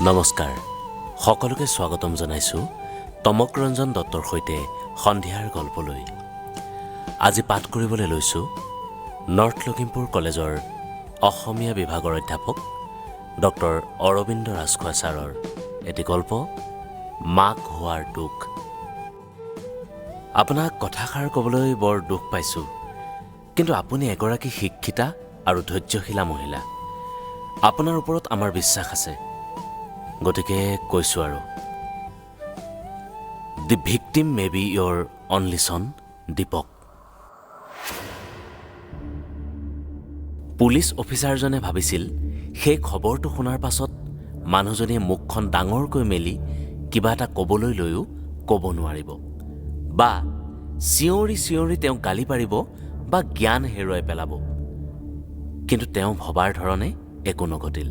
নমস্কাৰ, সকলোকে স্বাগতম জনাইছোঁ তমক ৰঞ্জন দত্তৰ সৈতে সন্ধিয়াৰ গল্পলৈ। আজি পাঠ কৰিবলৈ লৈছোঁ নৰ্থ লখিমপুৰ কলেজৰ অসমীয়া বিভাগৰ অধ্যাপক ডক্টৰ অৰবিন্দ ৰাজখোৱা ছাৰৰ এটি গল্প, মাক হোৱাৰ দুখ। আপোনাক কথাষাৰ ক'বলৈ বৰ দুখ পাইছোঁ, কিন্তু আপুনি এগৰাকী শিক্ষিতা আৰু ধৈৰ্যশীলা মহিলা। আপোনাৰ ওপৰত আমাৰ বিশ্বাস আছে, গতিকে কৈছোঁ আৰু। The victim may be your only son Dipak. Police অফিচাৰজনে ভাবিছিল সেই খবৰটো শুনাৰ পাছত মানুহজনীয়ে মুখখন ডাঙৰকৈ মেলি কিবা এটা ক'বলৈ লৈও ক'ব নোৱাৰিব, বা চিঞৰি চিঞৰি তেওঁক গালি পাৰিব, বা জ্ঞান হেৰুৱাই পেলাব। কিন্তু তেওঁ ভবাৰ ধৰণে একো নঘটিল।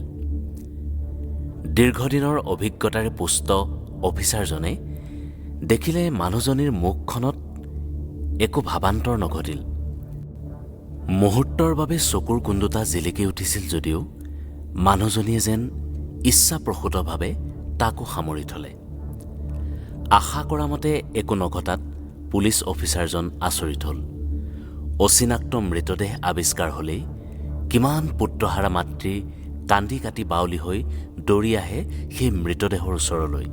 দীৰ্ঘদিনৰ অভিজ্ঞতাৰে পুষ্ট অফিচাৰজনে দেখিলে মানুহজনীৰ মুখখনত একো ভাৱান্তৰ নঘটিল। মুহূৰ্তৰ বাবে চকুৰ কোণ দুটা জিলিকি উঠিছিল যদিও মানুহজনীয়ে যেন ইচ্ছাপ্ৰসূতভাৱে তাকো সামৰি থলে। আশা কৰা মতে একো নঘটাত পুলিচ অফিচাৰজন আচৰিত হ'ল। অচিনাক্ত মৃতদেহ আৱিষ্কাৰ হ'লেই কিমান পুত্ৰহাৰা মাতৃ কান্দি কাটি বাউলি হৈ দৌৰি আহে সেই মৃতদেহৰ ওচৰলৈ।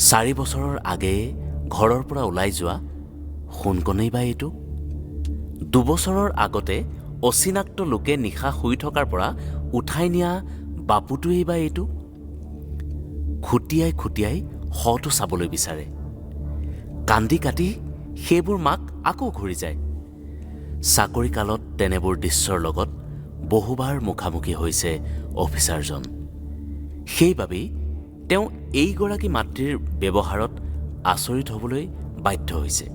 4 বছৰৰ আগেয়ে ঘৰৰ পৰা ওলাই যোৱা সোণকণেই বা এইটো? 2 বছৰৰ আগতে অচিনাক্ত লোকে নিশা শুই থকাৰ পৰা উঠাই নিয়া বাপুটোৱেই বা এইটো? খুটিয়াই খুটিয়াই শটো চাবলৈ বিচাৰে। কান্দি কাটি সেইবোৰ মাক আকৌ ঘূৰি যায়। চাকৰি কালত তেনেবোৰ দৃশ্যৰ লগত বহুবাৰ মুখামুখি হৈছে অফিচাৰজন। সেইবাবেই তেওঁ এইগৰাকী মাতৃৰ ব্যৱহাৰত আচৰিত হ'বলৈ বাধ্য হৈছে।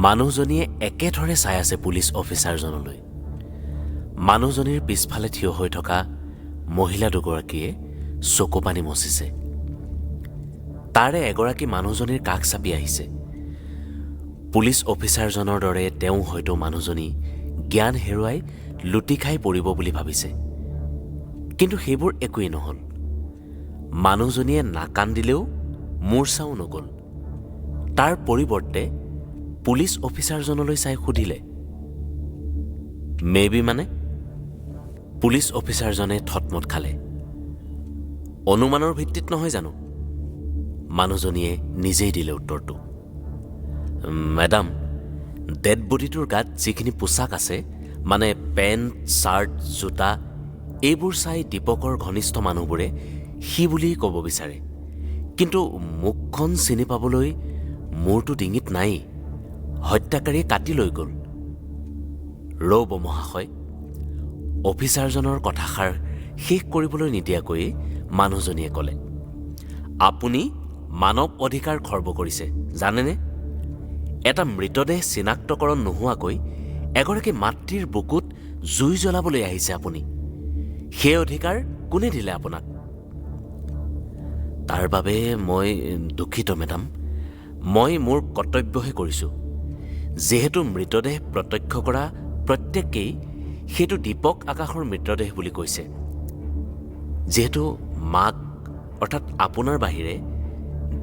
মানুহজনীয়ে একেথৰে চাই আছে পুলিচ অফিচাৰজনলৈ। মানুহজনীৰ পিছফালে থিয় হৈ থকা মহিলা দুগৰাকীয়ে চকুপানী মচিছে। তাৰে এগৰাকী মানুহজনীৰ কাষ চাপি আহিছে। পুলিচ অফিচাৰজনৰ দৰে তেওঁ হয়তো মানুহজনী জ্ঞান হেৰুৱাই লুটি খাই পৰিব বুলি ভাবিছে, কিন্তু সেইবোৰ একোৱেই নহ'ল। মানুহজনীয়ে নাকান্দিলেও মূৰ্ছাও নগ'ল। তাৰ পৰিৱৰ্তে পুলিচ অফিচাৰজনলৈ চাই সুধিলে, মে বি মানে? পুলিচ অফিচাৰজনে থতমত খালে। অনুমানৰ ভিত্তিত নহয় জানো? মানুহজনীয়ে নিজেই দিলে উত্তৰটো। মেডাম, ডেড বডিটোৰ গাত যিখিনি পোছাক আছে, মানে পেণ্ট, চাৰ্ট, জোতা, এইবোৰ চাই দীপকৰ ঘনিষ্ঠ মানুহবোৰে সি বুলি ক'ব বিচাৰে, কিন্তু মুখখন চিনি পাবলৈ মূৰটো ডিঙিত নাই, হত্যাকাৰীয়ে কাটি লৈ গ'ল। ৰ'ব মহাশয়, অফিচাৰজনৰ কথাষাৰ শেষ কৰিবলৈ নিদিয়াকৈয়ে মানুহজনীয়ে ক'লে, আপুনি মানৱ অধিকাৰ খৰ্ব কৰিছে জানেনে? এটা মৃতদেহ চিনাক্তকৰণ নোহোৱাকৈ এগৰাকী মাতৃৰ বুকুত জুই জ্বলাবলৈ আহিছে আপুনি। সেই অধিকাৰ কোনে দিলে আপোনাক? তাৰ বাবে মই দুখিত মেডাম, মই মোৰ কৰ্তব্যহে কৰিছোঁ। যিহেতু মৃতদেহ প্ৰত্যক্ষ কৰা প্ৰত্যেকেই সেইটো দীপক আকাশৰ মৃতদেহ বুলি কৈছে, যিহেতু মাক অৰ্থাৎ আপোনাৰ বাহিৰে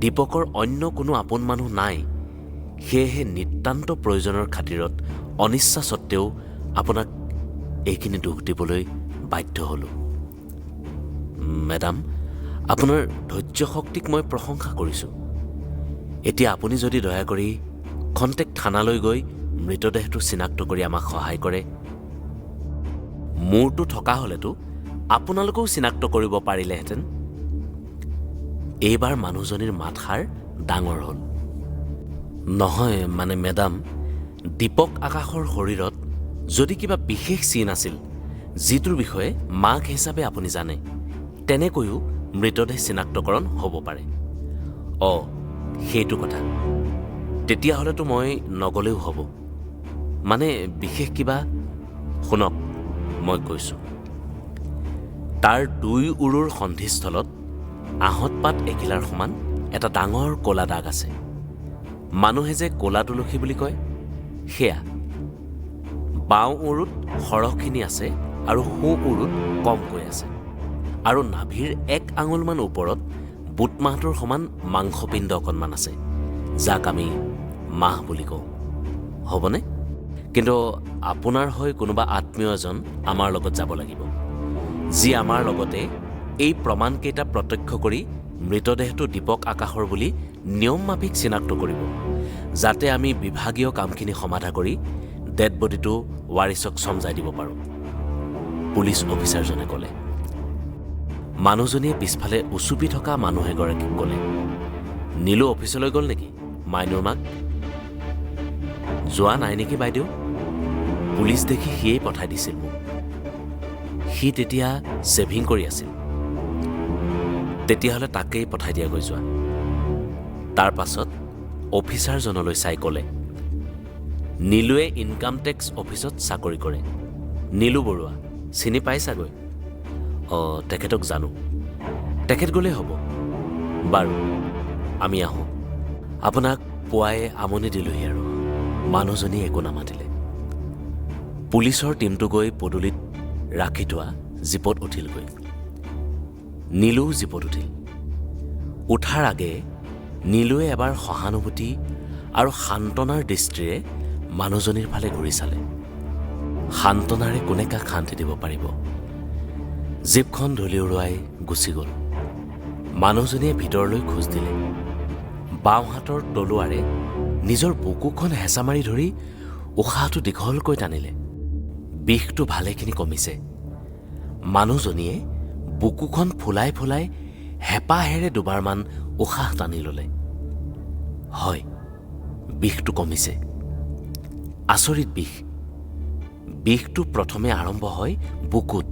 দীপকৰ অন্য কোনো আপোন মানুহ নাই, সেয়েহে নিতান্ত প্ৰয়োজনৰ খাতিৰত অনিচ্ছা সত্ত্বেও আপোনাক এইখিনি দুখ দিবলৈ বাধ্য হ'লোঁ। মেডাম, আপোনাৰ ধৈৰ্য শক্তিক মই প্ৰশংসা কৰিছোঁ। এতিয়া আপুনি যদি দয়া কৰি খন্তেক থানালৈ গৈ মৃতদেহটো চিনাক্ত কৰি আমাক সহায় কৰে। মূৰটো থকা হ'লেতো আপোনালোকেও চিনাক্ত কৰিব পাৰিলেহেঁতেন। এইবাৰ মানুহজনীৰ মাতষাৰ ডাঙৰ হ'ল। নহয় মানে মেডাম, দীপক আকাশৰ শৰীৰত যদি কিবা বিশেষ চিন আছিল যিটোৰ বিষয়ে মাক হিচাপে আপুনি জানে, তেনেকৈও মৃতদেহ চিনাক্তকৰণ হ'ব পাৰে। অঁ, সেইটো কথা। তেতিয়াহ'লেতো মই নগ'লেও হ'ব। মানে বিশেষ কিবা? শুনক, মই কৈছোঁ। তাৰ দুই উৰুৰ সন্ধিস্থলত আহঁত পাত এখিলাৰ সমান এটা ডাঙৰ ক'লা দাগ আছে। মানুহে যে ক'লা তুলসী বুলি কয়, সেয়া। বাওঁ উৰুত সৰহখিনি আছে আৰু সোঁ উৰুত কমকৈ আছে আৰু নাভিৰ এক আঙুলমান ওপৰত বুটমাহটোৰ সমান মাংসপিণ্ড অকণমান আছে, যাক আমি মাহ বুলি কওঁ। হ'বনে? কিন্তু আপোনাৰ হৈ কোনোবা আত্মীয় এজন আমাৰ লগত যাব লাগিব, যি আমাৰ লগতে এই প্ৰমাণকেইটা প্ৰত্যক্ষ কৰি মৃতদেহটো দীপক আকাশৰ বুলি নিয়ম মাফিক চিনাক্ত কৰিব, যাতে আমি বিভাগীয় কামখিনি সমাধা কৰি ডেড বডিটো ৱাৰিছক চমজাই দিব পাৰোঁ। পুলিচ অফিচাৰজনে ক'লে। মানুহজনীয়ে পিছফালে উচুপি থকা মানুহ এগৰাকীক ক'লে, নীলু অফিচলৈ গ'ল নেকি মাইনুৰ মাক? যোৱা নাই নেকি বাইদেউ? পুলিচ দেখি সিয়েই পঠাই দিছিল মোক। সি তেতিয়া ছেভিং কৰি আছিল। তেতিয়াহ'লে তাকেই পঠাই দিয়াগৈ যোৱা। তাৰ পাছত অফিচাৰজনলৈ চাই ক'লে, নীলুৱে ইনকাম টেক্স অফিচত চাকৰি কৰে। নীলু বৰুৱা চিনি পাই চাগৈ? অঁ, তেখেতক জানো। তেখেত গ'লেই হ'ব। বাৰু, আমি আহোঁ। আপোনাক পুৱাই আমনি দিলোহি আৰু। মানুহজনীয়ে একো নামাতিলে। পুলিচৰ টীমটো গৈ পদূলিত ৰাখি থোৱা জীপত উঠিলগৈ। নীলুও জীপত উঠিল। উঠাৰ আগে নীলুৱে এবাৰ সহানুভূতি আৰু সান্তনাৰ দৃষ্টিৰে মানুহজনীৰ ফালে ঘূৰি চালে। সান্তনাৰে কোনে কাক শান্তি দিব পাৰিব? জীপখন ধূলি উৰুৱাই গুচি গ'ল। মানুহজনীয়ে ভিতৰলৈ খোজ দিলে। বাওঁহাতৰ তলুৱাৰে নিজৰ বুকুখন হেঁচা মাৰি ধৰি উশাহটো দীঘলকৈ টানিলে। বিষটো ভালেখিনি কমিছে। মানুহজনীয়ে বুকুখন ফুলাই ফুলাই হেঁপাহেৰে দুবাৰমান উশাহ টানি ল'লে। হয়, বিষটো কমিছে। আচৰিত বিষ। বিষটো প্ৰথমে আৰম্ভ হয় বুকুত,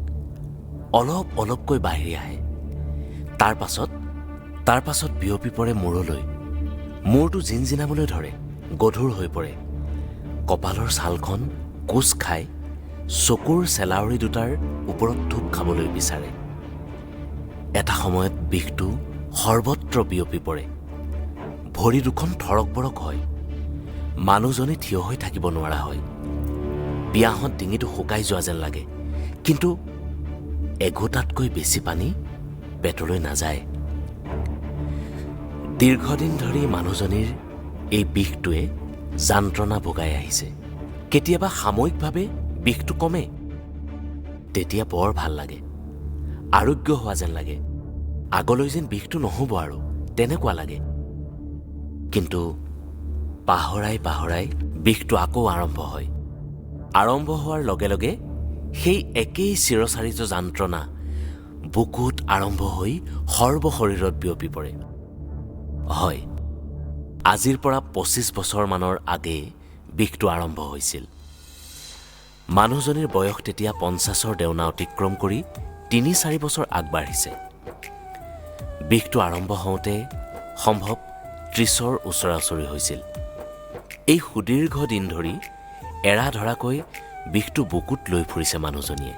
অলপ অলপকৈ বাঢ়ি আহে। তাৰ পাছত বিয়পি পৰে মূৰলৈ। মূৰটো জিনজিনাবলৈ ধৰে, গধুৰ হৈ পৰে। কপালৰ ছালখন কোচ খাই চকুৰ চেলাউৰি দুটাৰ ওপৰত থূপ খাবলৈ বিচাৰে। এটা সময়ত বিষটো সৰ্বত্ৰ বিয়পি পৰে। ভৰি দুখন থৰক বৰক হয়। মানুহজনী থিয় হৈ থাকিব নোৱাৰা হয়। পিয়াহত ডিঙিটো শুকাই যোৱা যেন লাগে, কিন্তু এঘোটাতকৈ বেছি পানী পেটলৈ নাযায়। দীৰ্ঘদিন ধৰি মানুহজনীৰ এই বিষটোৱে যন্ত্ৰণা ভোগাই আহিছে। কেতিয়াবা সাময়িকভাৱে বিষটো কমে, তেতিয়া বৰ ভাল লাগে, আৰোগ্য হোৱা যেন লাগে, আগলৈ যেন বিষটো নহ'ব আৰু তেনেকুৱা লাগে। কিন্তু পাহৰাই পাহৰাই বিষটো আকৌ আৰম্ভ হয়। আৰম্ভ হোৱাৰ লগে লগে সেই একেই চিৰচাৰিত যন্ত্ৰণা বুকুত আৰম্ভ হৈ সৰ্বশৰীৰত বিয়পি পৰে। হয়, আজিৰ পৰা 25 বছৰমানৰ আগেয়ে বিষটো আৰম্ভ হৈছিল। মানুহজনীৰ বয়স তেতিয়া 50ৰ দেওনা অতিক্ৰম কৰি 3-4 বছৰ আগবাঢ়িছে। বিষটো আৰম্ভ হওঁতে সম্ভৱ 30ৰ ওচৰা ওচৰি হৈছিল। এই সুদীৰ্ঘ দিন ধৰি এৰা ধৰাকৈ বিষটো বুকুত লৈ ফুৰিছে মানুহজনীয়ে।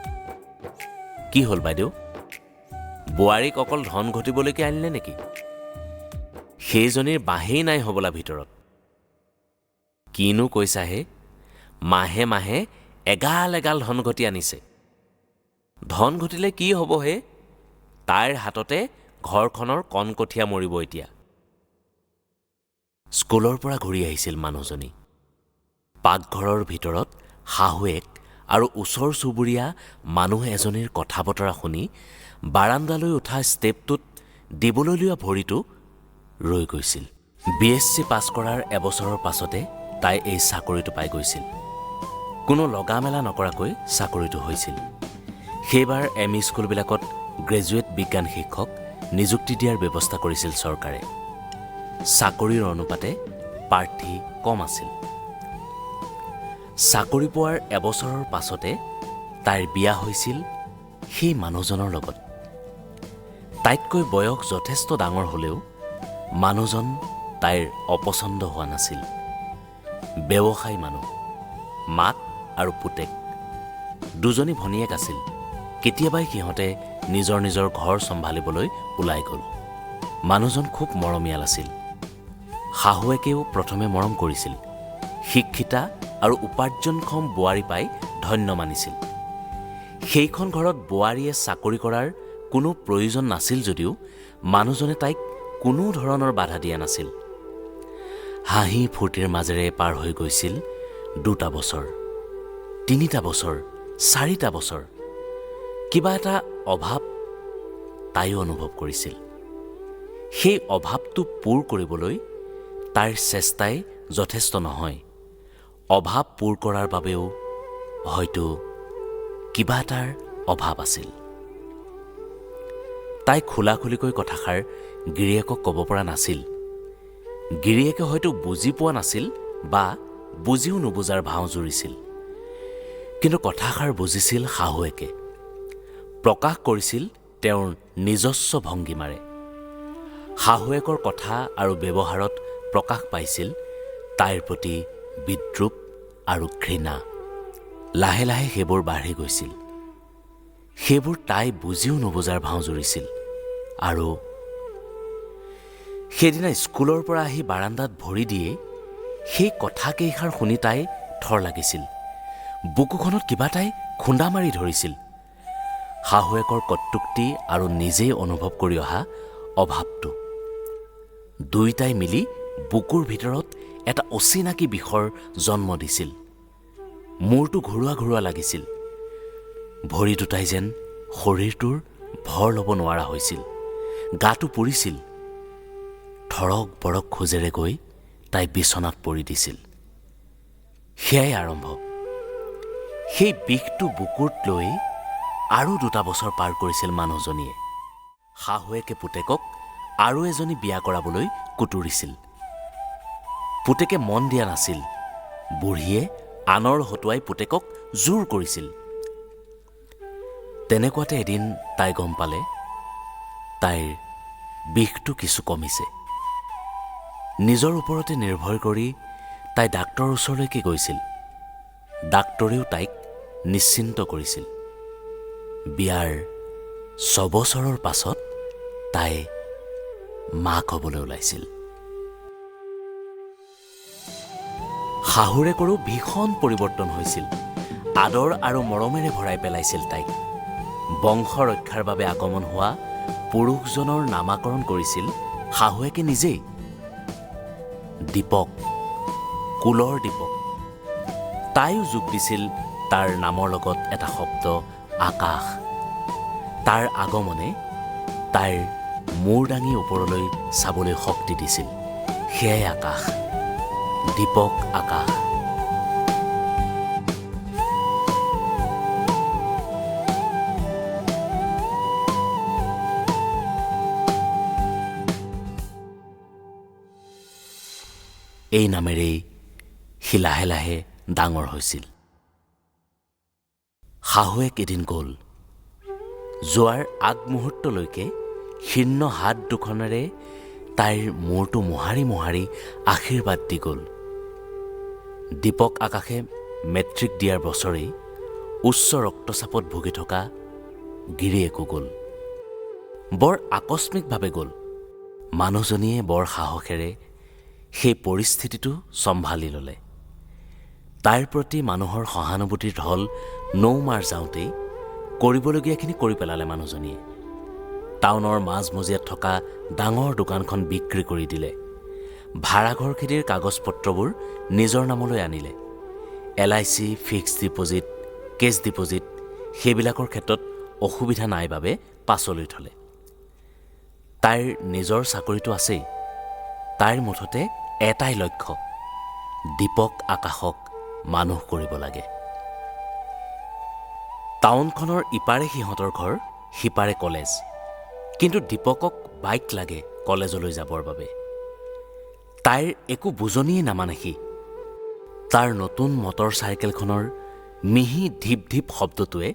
কি হ'ল বাইদেউ, বোৱাৰীক অকল ধন ঘটিবলৈকে আনিলে নেকি? সেইজনীৰ বাঁহেই নাই হ'বলা ভিতৰত। কিনো কৈছাহে, মাহে মাহে এগাল এগাল ধন ঘটি আনিছে। ধন ঘটিলে কি হ'ব হে, তাইৰ হাততে ঘৰখনৰ কণকঠীয়া মৰিব এতিয়া। স্কুলৰ পৰা ঘূৰি আহিছিল মানুহজনী। পাকঘৰৰ ভিতৰত শাহুৱেক আৰু ওচৰ চুবুৰীয়া মানুহ এজনীৰ কথা বতৰা শুনি বাৰাণ্ডালৈ উঠা ষ্টেপটোত দিবলৈ লোৱা ভৰিটো ৰৈ গৈছিল। BSc পাছ কৰাৰ এবছৰৰ পাছতে তাই এই চাকৰিটো পাই গৈছিল। কোনো লগা মেলা নকৰাকৈ চাকৰিটো হৈছিল। সেইবাৰ ME স্কুলবিলাকত গ্ৰেজুৱেট বিজ্ঞান শিক্ষক নিযুক্তি দিয়াৰ ব্যৱস্থা কৰিছিল চৰকাৰে। চাকৰিৰ অনুপাতে প্ৰাৰ্থী কম আছিল। চাকৰি পোৱাৰ এবছৰৰ পাছতে তাইৰ বিয়া হৈছিল সেই মানুহজনৰ লগত। তাইতকৈ বয়স যথেষ্ট ডাঙৰ হ'লেও মানুহজন তাইৰ অপচন্দ হোৱা নাছিল। ব্যৱসায়ী মানুহ, মাক আৰু পুতেক দুজনী ভনীয়েক আছিল। কেতিয়াবাই সিহঁতে নিজৰ নিজৰ ঘৰ চম্ভালিবলৈ ওলাই গ'ল। মানুহজন খুব মৰমীয়াল আছিল। শাহুৱেকেও প্ৰথমে মৰম কৰিছিল। শিক্ষিতা আৰু উপাৰ্জনক্ষম বোৱাৰী পাই ধন্য মানিছিল। সেইখন ঘৰত বোৱাৰীয়ে চাকৰি কৰাৰ কোনো প্ৰয়োজন নাছিল যদিও মানুহজনে তাইক কোনো ধৰণৰ বাধা দিয়া নাছিল। হাঁহি ফূৰ্তিৰ মাজেৰে পাৰ হৈ গৈছিল 2টা বছৰ, 3টা বছৰ, 4টা বছৰ। কিবা এটা অভাৱ তাইও অনুভৱ কৰিছিল। সেই অভাৱটো পূৰ কৰিবলৈ তাইৰ চেষ্টাই যথেষ্ট নহয়। অভাৱ পূৰ কৰাৰ বাবেও হয়তো কিবা এটাৰ অভাৱ আছিল। তাই খোলাখুলিকৈ কথাষাৰ গিৰিয়েকক ক'ব পৰা নাছিল। গিৰিয়েকে হয়তো বুজি পোৱা নাছিল বা বুজিও নুবুজাৰ ভাও জুৰিছিল, কিন্তু কথাষাৰ বুজিছিল শাহুৱেকে। প্ৰকাশ কৰিছিল তেওঁৰ নিজস্ব ভংগীমাৰে। শাহুৱেকৰ কথা আৰু ব্যৱহাৰত প্ৰকাশ পাইছিল তাইৰ প্ৰতি বিদ্ৰূপ আৰু ঘৃণা। লাহে লাহে সেইবোৰ বাঢ়ি গৈছিল। সেইবোৰ তাই বুজিও নুবুজাৰ ভাও জুৰিছিল। আৰু সেইদিনা স্কুলৰ পৰা আহি বাৰাণ্ডাত ভৰি দিয়ে সেই কথাকেইষাৰ শুনি তাই থৰ লাগিছিল। বুকুখনত কিবা তাই খুন্দা মাৰি ধৰিছিল। শাহুৱেকৰ কটুক্তি আৰু নিজেই অনুভৱ কৰি অহা অভাৱটো দুয়োটাই মিলি বুকুৰ ভিতৰত এটা অচিনাকি বিষৰ জন্ম দিছিল। মূৰটো ঘূৰোৱা ঘূৰোৱা লাগিছিল। ভৰি দুটাই যেন শৰীৰটোৰ ভৰ ল'ব নোৱাৰা হৈছিল। গাটো পুৰিছিল। থৰক বৰক খোজেৰে গৈ তাই বিচনাত পৰি দিছিল। সেয়াই আৰম্ভ। সেই বিষটো বুকুত লৈ আৰু 2টা বছৰ পাৰ কৰিছিল মানুহজনীয়ে। শাহুৱেকে পুতেকক আৰু এজনী বিয়া কৰাবলৈ কুটুৰিছিল। পুতেকে মন দিয়া নাছিল। বুঢ়ীয়ে আনৰ হতুৱাই পুতেকক জোৰ কৰিছিল। তেনেকুৱাতে এদিন তাই গম পালে তাইৰ বিষটো কিছু কমিছে। নিজৰ ওপৰতে নিৰ্ভৰ কৰি তাই ডাক্তৰৰ ওচৰলৈকে গৈছিল। ডাক্তৰেও তাইক নিশ্চিন্ত কৰিছিল। বিয়াৰ 6 বছৰৰ পাছত তাই মাক হ'বলৈ ওলাইছিল। শাহুৰেকৰো ভীষণ পৰিৱৰ্তন হৈছিল। আদৰ আৰু মৰমেৰে ভৰাই পেলাইছিল তাইক। বংশ ৰক্ষাৰ বাবে আগমন হোৱা পুৰুষজনৰ নামাকৰণ কৰিছিল শাহুৱেকে নিজেই, দীপক, কুলৰ দীপক। তাইও যোগ দিছিল তাৰ নামৰ লগত এটা শব্দ, আকাশ। তাৰ আগমনে তাইৰ মূৰ দাঙি ওপৰলৈ চাবলৈ শক্তি দিছিল। সেয়াই আকাশ, দীপক আকাশ। এই নামেৰেই সি লাহে লাহে ডাঙৰ হৈছিল। শাহুৱেক এদিন গ'ল। যোৱাৰ আগমুহূৰ্তলৈকে শীৰ্ণ হাত দুখনেৰে তাইৰ মূৰটো মোহাৰি মোহাৰি আশীৰ্বাদ দি গ'ল। দীপক আকাশে মেট্ৰিক দিয়াৰ বছৰেই উচ্চ ৰক্তচাপত ভুগি থকা গিৰিয়েকো গ'ল। বৰ আকস্মিকভাৱে গ'ল। মানুহজনীয়ে বৰ সাহসেৰে সেই পৰিস্থিতিটো চম্ভালি ল'লে। তাইৰ প্ৰতি মানুহৰ সহানুভূতিৰ ঢল নৌ মাৰ যাওঁতেই কৰিবলগীয়াখিনি কৰি পেলালে মানুহজনীয়ে। টাউনৰ মাজমজিয়াত থকা ডাঙৰ দোকানখন বিক্ৰী কৰি দিলে। ভাড়াঘৰ খেতিৰ কাগজ পত্ৰবোৰ নিজৰ নামলৈ আনিলে। LIC, fixed deposit, cash deposit সেইবিলাকৰ ক্ষেত্ৰত অসুবিধা নাই বাবে পাছলৈ থ'লে। তাইৰ নিজৰ চাকৰিটো আছেই। তাইৰ মুঠতে এটাই লক্ষ্য, দীপক আকাশক মানুহ কৰিব লাগে। টাউনখনৰ ইপাৰে সিহঁতৰ ঘৰ, সিপাৰে কলেজ। কিন্তু দীপকক বাইক লাগে কলেজলৈ যাবৰ বাবে। তাইৰ একো বুজনিয়েই নামানে সি। তাৰ নতুন মটৰ চাইকেলখনৰ মিহি ঢিপ ঢিপ শব্দটোৱে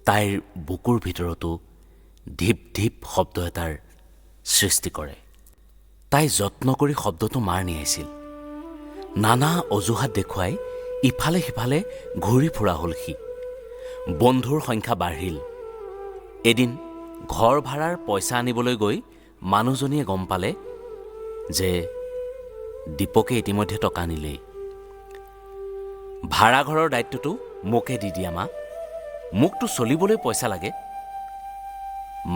তাইৰ বুকুৰ ভিতৰতো ঢিপ ঢিপ শব্দ এটাৰ সৃষ্টি কৰে। তাই যত্ন কৰি শব্দটো মাৰ নিয়াইছিল। নানা অজুহাত দেখুৱাই ইফালে সিফালে ঘূৰি ফুৰা হ'ল সি। বন্ধুৰ সংখ্যা বাঢ়িল। এদিন ঘৰ ভাড়াৰ পইচা আনিবলৈ গৈ মানুহজনীয়ে গম পালে যে দীপকে ইতিমধ্যে টকা নিলেই। ভাড়াঘৰৰ দায়িত্বটো মোকে দি দিয়া মা, মোকতো চলিবলৈ পইচা লাগে।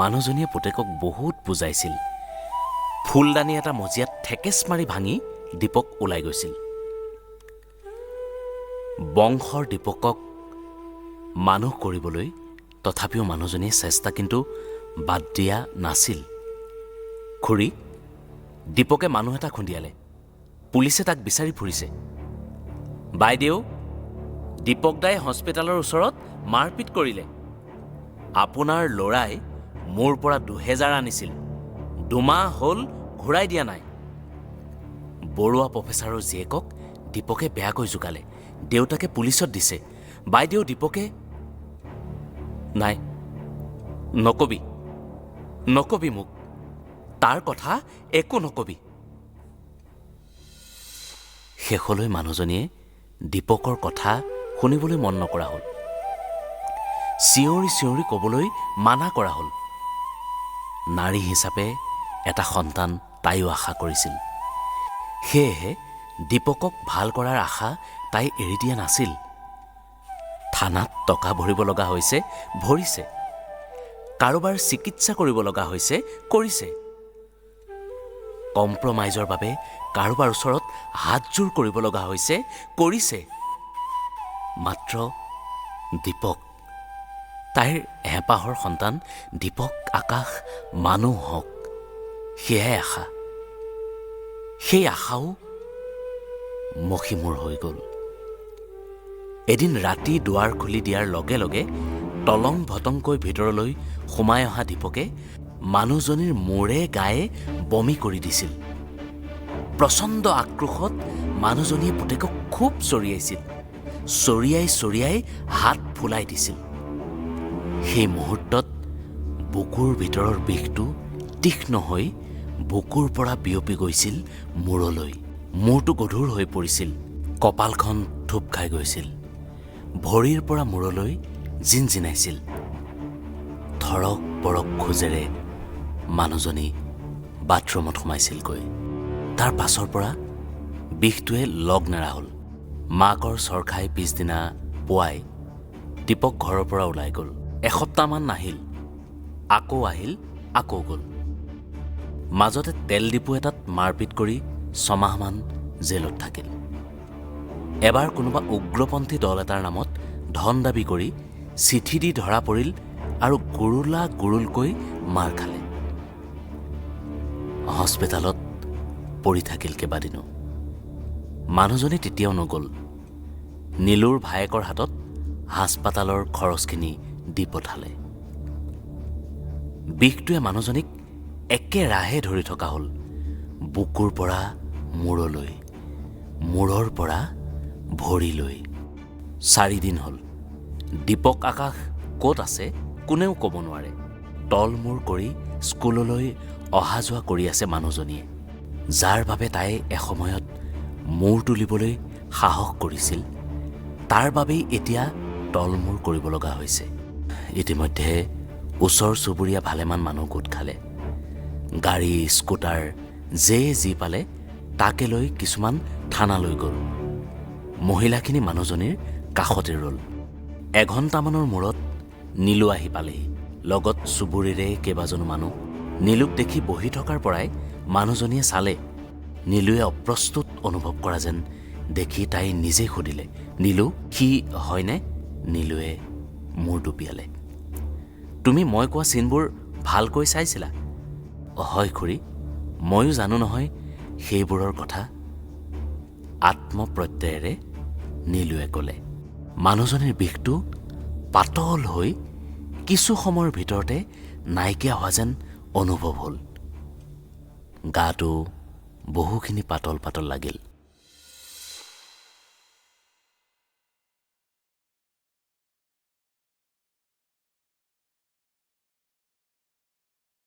মানুহজনীয়ে পুতেকক বহুত বুজাইছিল। ফুলদানি এটা মজিয়াত ঠেকেচ মাৰি ভাঙি দীপক ওলাই গৈছিল। বংশৰ দীপকক মানুহ কৰিবলৈ তথাপিও মানুহজনীয়ে চেষ্টা কিন্তু বাদ দিয়া নাছিল। খুৰী, দীপকে মানুহ এটা খুন্দিয়ালে, পুলিচে তাক বিচাৰি ফুৰিছে। বাইদেউ, দীপক দাই হস্পিটেলৰ ওচৰত মাৰপিট কৰিলে। আপোনাৰ ল'ৰাই মোৰ পৰা 2000 আনিছিল, 2 মাহ হ'ল ঘূৰাই দিয়া নাই। বৰুৱা প্ৰফেচাৰৰ জীয়েকক দীপকে বেয়াকৈ জোকালে, দেউতাকে পুলিচত দিছে। বাইদেউ, দীপকে নাই, নকবি নকবি মোক, তাৰ কথা একো নকবি। শেষলৈ মানুহজনীয়ে দীপকৰ কথা শুনিবলৈ মন নকৰা হ'ল। চিঞৰি চিঞৰি ক'বলৈ মানা কৰা হ'ল। নাৰী হিচাপে এটা সন্তান তাইও আশা কৰিছিল, সেয়েহে দীপকক ভাল কৰাৰ আশা তাই এৰি দিয়া নাছিল। থানাত টকা ভৰিব লগা হৈছে, ভৰিছে। কাৰোবাৰ চিকিৎসা কৰিব লগা হৈছে, কৰিছে। কম্প্ৰমাইজৰ বাবে কাৰোবাৰ ওচৰত হাতযোৰ কৰিব লগা হৈছে, কৰিছে। মাত্ৰ দীপক, তাইৰ হেঁপাহৰ সন্তান দীপক আকাশ মানুহ হওক, সেয়াই আশা। সেই আশাও মষিমূৰ হৈ গ'ল। এদিন ৰাতি দুৱাৰ খুলি দিয়াৰ লগে লগে টলং ভটংকৈ ভিতৰলৈ সোমাই অহা দীপকে মানুহজনীৰ মূৰে গায়ে বমি কৰি দিছিল। প্ৰচণ্ড আক্ৰোশত মানুহজনীয়ে পুতেকক খুব চৰিয়াইছিল, চৰিয়াই চৰিয়াই হাত ফুলাই দিছিল। সেই মুহূৰ্তত বুকুৰ ভিতৰৰ বিষটো তীক্ষ্ণ হৈ বুকুৰ পৰা বিয়পি গৈছিল মূৰলৈ। মূৰটো গধুৰ হৈ পৰিছিল, কপালখন থূপ খাই গৈছিল, ভৰিৰ পৰা মূৰলৈ জিনজিনাইছিল। থৰক বৰক খোজেৰে মানুহজনী বাথৰুমত সোমাইছিলগৈ। তাৰ পাছৰ পৰা বিষটোৱে লগ নেৰা হ'ল। মাকৰ চৰ খাই পিছদিনা পুৱাই দীপক ঘৰৰ পৰা ওলাই গ'ল। এসপ্তাহমান নাহিল, আকৌ আহিল, আকৌ গ'ল। মাজতে তেল ডিপু এটাত মাৰপিট কৰি 6 মাহমান জেলত থাকিল। এবাৰ কোনোবা উগ্ৰপন্থী দল এটাৰ নামত ধন দাবী কৰি চিঠি দি ধৰা পৰিল আৰু গুৰুলা গুৰুলকৈ মাৰ খালে। হস্পিটেলত পৰি থাকিল কেইবাদিনো। মানুহজনী তেতিয়াও নগ'ল। নীলুৰ ভায়েকৰ হাতত হাস্পাতালৰ খৰচখিনি দি পঠালে। বিষটোৱে মানুহজনীক একেৰাহে ধৰি থকা হ'ল, বুকুৰ পৰা মূৰলৈ, মূৰৰ পৰা ভৰিলৈ। 4 দিন হ'ল। দীপক আকাশ ক'ত আছে কোনেও ক'ব নোৱাৰে। তলমূৰ কৰি স্কুললৈ অহা যোৱা কৰি আছে মানুহজনীয়ে, যাৰ বাবে তাই এসময়ত মূৰ তুলিবলৈ সাহস কৰিছিল, তাৰ বাবেই এতিয়া তলমূৰ কৰিব লগা হৈছে। ইতিমধ্যে ওচৰ চুবুৰীয়া ভালেমান মানুহ গোট খালে। গাড়ী, স্কুটাৰ যে যি পালে তাকে লৈ কিছুমান থানালৈ গ'ল। মহিলাখিনি মানুহজনীৰ কাষতে ৰ'ল। এঘণ্টামানৰ মূৰত নীলু আহি পালেহি, লগত চুবুৰীৰে কেইবাজনো মানুহ। নীলুক দেখি বহি থকাৰ পৰাই মানুহজনীয়ে চালে। নীলুৱে অপ্ৰস্তুত অনুভৱ কৰা যেন দেখি তাই নিজেই সুধিলে, নীলু, সি হয়নে? নীলুৱে মূৰ দুপিয়ালে। তুমি মই কোৱা চিনবোৰ ভালকৈ চাইছিলা? হয় খুৰী, ময়ো জানো নহয় সেইবোৰৰ কথা, আত্মপ্ৰত্যয়েৰে নীলুৱে ক'লে। মানুহজনীৰ বিষটো পাতল হৈ কিছু সময়ৰ ভিতৰতে নাইকিয়া হোৱা যেন অনুভৱ হ'ল। গাটো বহুখিনি পাতল পাতল লাগিল।